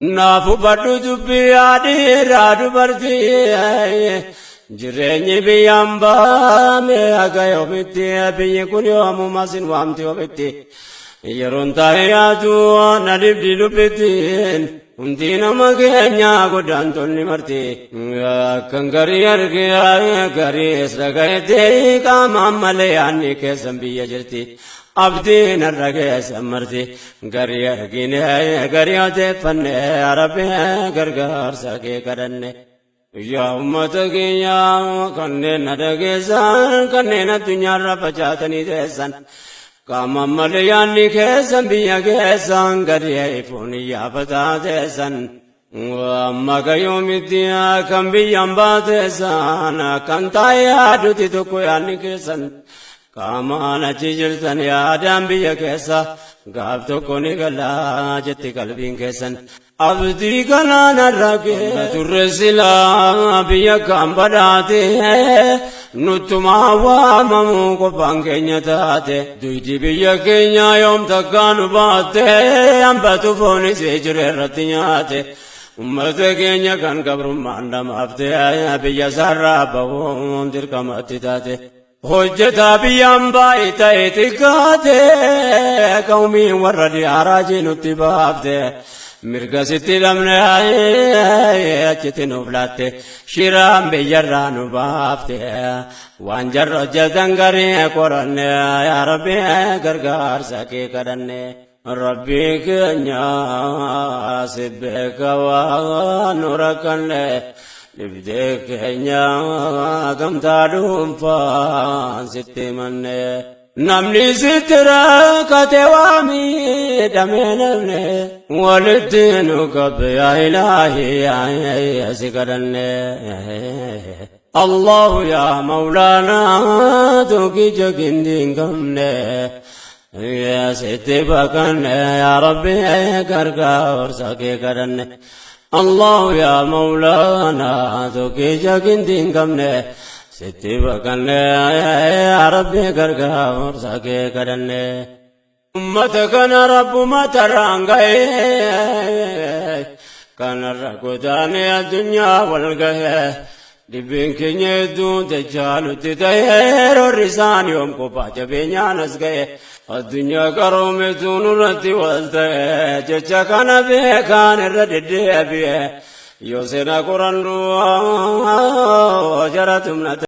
Naaf hubadhu dubbii dhiiraa dubartii, jireenyi biyyaan baame haga yoomitti? Biyyi kun yoomuma sin waamti ofitti? Yeroon taa'e yaadu na dhibdi dubbittiin. Hundi nama keenya godaantonni marti akkan garii argee gariis dhagayetti, qaamaan malee yaadni keessan biyya jirti. Abdiin har'a keessa marti garii argine, garii odeeffanne, Rabbi gargaarsa kee kadhanne. Yaa uummata keenya kanneen na dhageessan, kanneen addunyaarra facaatanii teessan, qaamaan malee yaadni keessan biyya keessan, gadi ifuun iyyaafataa teessan. Amma gayyoomitti kan biyyaan baateessan, kan taa'ee yaaduti tokko yaadni keessan, qaamaan achi jirtan yaadaan biyya keessa, gaaf tokko ni galaa jetti qalbiin keessan. Abdii kanaan arragee turre silaa biyya kan badhaate, nuttumaa waamamu qofaan keenya taate. Duydi biyya keenya yoom takkaa nu baatte? Hambatu foonis jiru irratti nyaate. Ummata keenya kan gabrummaan dhamaafte, biyya sarraa bahuun dirqamatti taate. Hojjetaa biyyaan baay'ee ta'e xiqqaate, qawmiin warra diyaaraa nutti baafte. Mirga sitti dhabne achitti nuuf laatte, shiraan biyyarraa nu baafte. Waan jarra hojjetan garii qoranne, yaa Rabbi gargaarsa kee kadhanne. Rabbi keenya si beeka waan nu rakkanne, dhibdee keenya gamtaa dhuunfaan sitti manne. Namni sitti rakkate waa miidhamee namne, walitti nu qabbe yaa Ilaahi si kadhanne. Allahu yaa Mawlaanaa tokkicha gindii hin qabne, sitti baqanne, yaa Rabbi gargaarsa kee kadhanne. Allahu yaa Mawlaanaa tokkicha gindii hin qabne, sitti baqanne, yaa Rabbi gargaarsa kee kadhanne. Ummata kana Rabbuma tarraan ga'ee, kanarra godaanee addunyaa wal ga'ee, dhibbeen keenya hedduun dachaa nutti ta'ee, roorri isaan yoom kophaa jabeenyaan as ga'e, addunyaa qaroometu nurratti wal ta'e. Jecha kana beekaan irra deddeebi'e, yoo seenaa qorannu jara tumna.